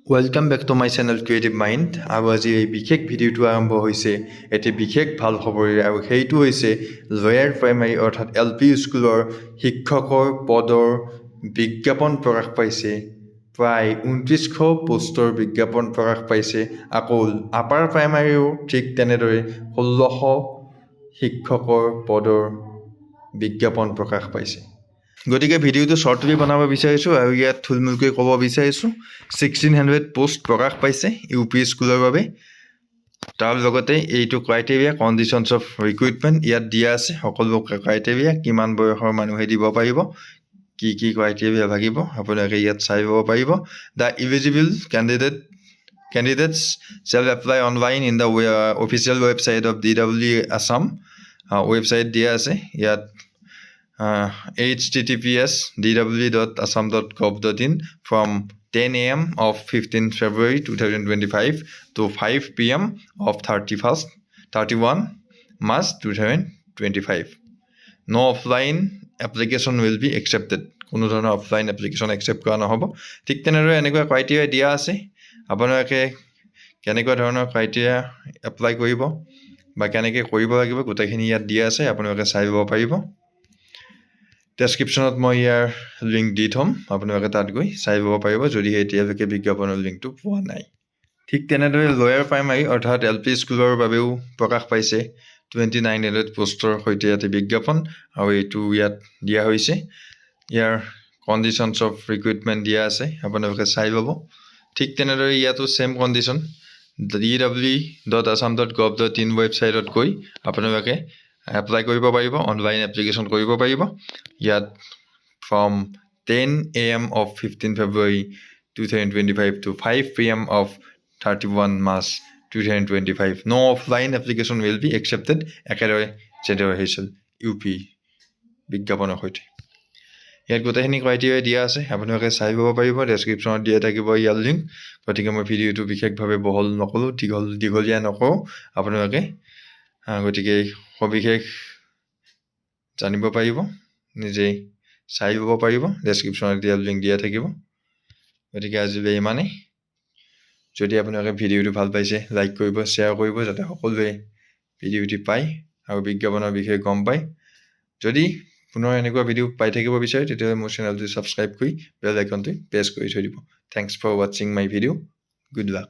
Welcome back to my channel Creative Mind. আৰু আজি এই বিশেষ ভিডিঅ'টো আৰম্ভ হৈছে এটি বিশেষ ভাল খবৰেৰে আৰু সেইটো হৈছে লয়াৰ প্ৰাইমাৰী অৰ্থাৎ এল পি স্কুলৰ শিক্ষকৰ পদৰ বিজ্ঞাপন প্ৰকাশ পাইছে। প্ৰায় 2900 পোষ্টৰ বিজ্ঞাপন প্ৰকাশ পাইছে। আকৌ আপাৰ প্ৰাইমাৰীও ঠিক তেনেদৰে 1600 শিক্ষকৰ পদৰ বিজ্ঞাপন প্ৰকাশ পাইছে। গতিকে ভিডিঅ'টো শ্বৰ্টলি বনাব বিচাৰিছোঁ আৰু ইয়াত থুলমূলকৈ ক'ব বিচাৰিছোঁ, 1600 পোষ্ট প্ৰকাশ পাইছে ইউ পি স্কুলৰ বাবে। তাৰ লগতে এইটো ক্ৰাইটেৰিয়া, কণ্ডিশ্যনছ অফ ৰিক্ৰুইটমেণ্ট ইয়াত দিয়া আছে। সকলো ক্ৰাইটেৰিয়া, কিমান বয়সৰ মানুহে দিব পাৰিব, কি কি ক্ৰাইটেৰিয়া লাগিব, আপোনালোকে ইয়াত চাই ল'ব পাৰিব। The eligible candidates shall apply online in the official website of DWE Assam. Website দিয়া আছে ইয়াত, https://dwe.assam.gov.in from 10 a.m. of 15 February 2025 to 5 p.m. of 31st 31 March 2025. No offline application will be accepted. কোনো ধৰণৰ অফলাইন এপ্লিকেশ্যন একচেপ্ট কৰা নহ'ব। ঠিক তেনেদৰে এনেকুৱা ক্ৰাইটেৰিয়া দিয়া আছে। আপোনালোকে কেনেকুৱা ধৰণৰ ক্ৰাইটেৰিয়া এপ্লাই কৰিব বা কেনেকৈ কৰিব লাগিব, গোটেইখিনি ইয়াত দিয়া আছে। আপোনালোকে চাই ল'ব পাৰিব। ডেছক্ৰিপশ্যনত মই ইয়াৰ লিংক দি থ'ম। আপোনালোকে তাত গৈ চাই ল'ব পাৰিব, যদিহে এতিয়ালৈকে বিজ্ঞাপনৰ লিংকটো পোৱা নাই। ঠিক তেনেদৰে লয়াৰ প্ৰাইমাৰী অৰ্থাৎ এল পি স্কুলৰ বাবেও প্ৰকাশ পাইছে 2900 পোষ্টৰ সৈতে ইয়াতে বিজ্ঞাপন আৰু এইটো ইয়াত দিয়া হৈছে। ইয়াৰ কণ্ডিশ্যনছ অফ ৰিক্ৰুইটমেণ্ট দিয়া আছে, আপোনালোকে চাই ল'ব। ঠিক তেনেদৰে ইয়াতো same condition, dwe.assam.gov.in ৱেবছাইটত গৈ আপোনালোকে এপ্লাই কৰিব পাৰিব, অনলাইন এপ্লিকেশ্যন কৰিব পাৰিব। ইয়াত from 10 a.m. of 15 February 2025 to 5 p.m. of 31 March 2025. No offline application will be accepted. একেদৰে যেনেদৰে হৈছিল ইউ পি বিজ্ঞাপনৰ সৈতে। ইয়াত গোটেইখিনি ক্ৰাইটেৰিয়া দিয়া আছে, আপোনালোকে চাই ল'ব পাৰিব। ডেছক্ৰিপশ্যনত দিয়া থাকিব ইয়াৰ লিংক। গতিকে মই ভিডিঅ'টো বিশেষভাৱে বহল নকৰোঁ, দীঘলীয়া নকৰোঁ। আপোনালোকে গতিকে সবিশেষ জানিব পাৰিব, নিজেই চাই ল'ব পাৰিব। ডেছক্ৰিপশ্যনত ইয়াৰ লিংক দিয়া থাকিব। গতিকে আজিলৈ ইমানেই। যদি আপোনালোকে ভিডিঅ'টো ভাল পাইছে, লাইক কৰিব, শ্বেয়াৰ কৰিব, যাতে সকলোৱে ভিডিঅ'টি পায় আৰু বিজ্ঞাপনৰ বিষয়ে গম পায়। যদি পুনৰ এনেকুৱা ভিডিঅ' পাই থাকিব বিচাৰে, তেতিয়াহ'লে মোৰ চেনেলটো ছাবস্ক্ৰাইব কৰি বেল আইকনটো প্ৰেছ কৰি থৈ দিব। Thanks for watching my video. Good luck.